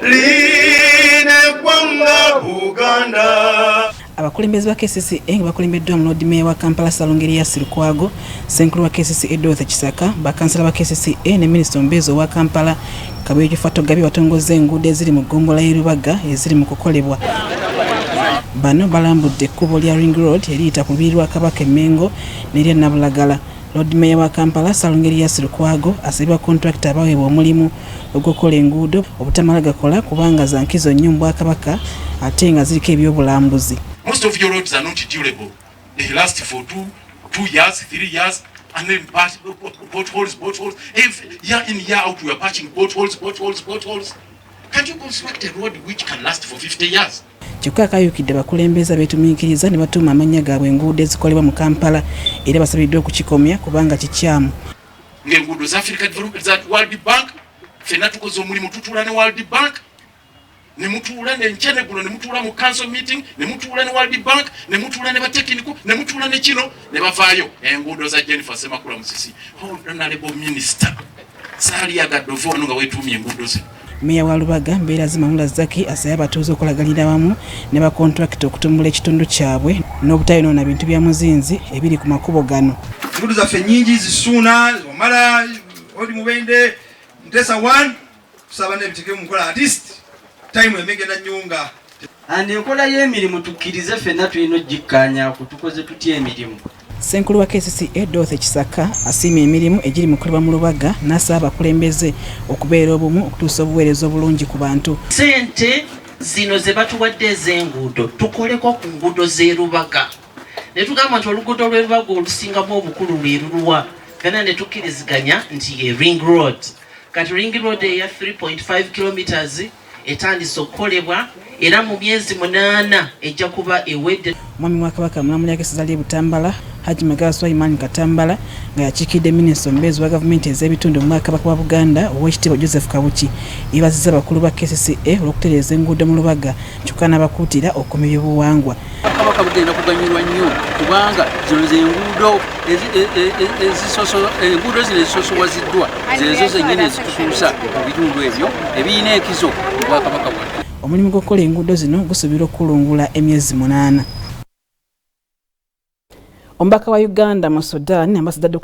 Line eggwanga Buganda. Abakulembeze ba KCCA nga bakulembeddwa mu Loodi Meeya wa Kampala Ssalongo Erias Lukwago, Ssenkulu wa KCCA Dorothy Kisaka, bakansala ba KCCA ne minisita omubeezi owa Kampala Kabuye Kyofatogabye batongozza enguudo eziri mu ggombolola y'e Lubaga eziri mu kukolebwa. Bano balambudde ekkubo lya Ring Road eriyita ku lubiri lwa Kabaka e Mmengo n'erya Nabulagala. Lord Mayor wa Kampala Ssalongo Erias Lukwago asabye bakontulakita abaweebwa omulimu ogw'okukola enguudo obutamala gakola kubanga za nkizo nnyo mu Bwakabaka ate nga ziriko ebyobulambuzi. Most of your roads are not durable. They last for 2 years, 3 years, and then patch, potholes, potholes. Every year in, year out, we are patching potholes, potholes, potholes. Can't you construct a road which can last for 50 years? Kyokka akayukidde abakulembeze abeetumiikiriza ne batuuma amannya gaabwe enguudo ezikolebwa mu Kampala era basabiddwa okukikomya kubanga kikyamu. Ng'enguudo za Africa Development, za World Bank, ffenna tukoze omulimu, tutuula ne World Bank ne mutuula nenkya neguno ne mutuula mu council meeting ne mutuula ne World Bank ne mutuula ne batekiniko ne mutuula ne kino ne bavaayo enguudo za Jennifer Semakula Musisi. Honorable Minister, saaliyagadde ova wano nga weetuumye enguudo zino. Meeya wa Lubaga Mbeera Mamula Zaki asabye abatuuze okulaganira wamu ne bakontulakita okutumbula ekitundu kyabwe n'obutayonoona bintu bya muzinzi ebiri ku makubo gano. Enguudo zaffe nyingi zisuuna omala oli mubende Mutesa 1 tusaba nebiteeke mukola at least time emegenda nyunga. And enkola y'emirimu tukkirize ffenna tulina ogikkaanyaku tukoze tutya emirimu. Ssenkulu wa KCCA Dorothy Kisaka asiimye emirimu egiri mu kukolebwa mu Lubaga n'asaba abakulembeze okubeera obumu okutuusa obuweereza obulungi ku bantu. Sente zino ze batuwadde ez'enguudo, tukoleko ku nguudo z'e Lubaga ne tugamba nti oluguudo lw'e Lubaga olusingamu obukulu lwe luluwa? Fena ne tukkiriziganya nti ye Ring Road. Kati Ring Road eya 3.5 kilometers etandise okukolebwa era mu myezi 8 ejja kuba ewedde. Omwami wa Kabaka mulamulirako essaza ly'e Butambala, Haji Magala Swaiman Katambala, nga yakiikiridde minisita omubeezi wa gavumenti ez'ebitundu mu Bwakabaka bwa Buganda, Oweekitiibwa Joseph Kawuki, yeebazizza abakulu ba KCCA olw'okutereeza enguudo mu Lubaga kyokka n'abakuutira okukuuma ebyobuwangwa. Kabaka bugenda kuganyulwa nnyo kubanga zino zenguudo enguudo zino ezisosowaziddwa zezo zennyini ezitutuusa mu bitundu ebyo ebirina enkizo mu Bwakabaka bwaffe. Omulimu gw'okukola enguudo zino gusuubirwa okukulungula emyezi 8. Omubaka wa Uganda mu Sudan, Ambasada Dr.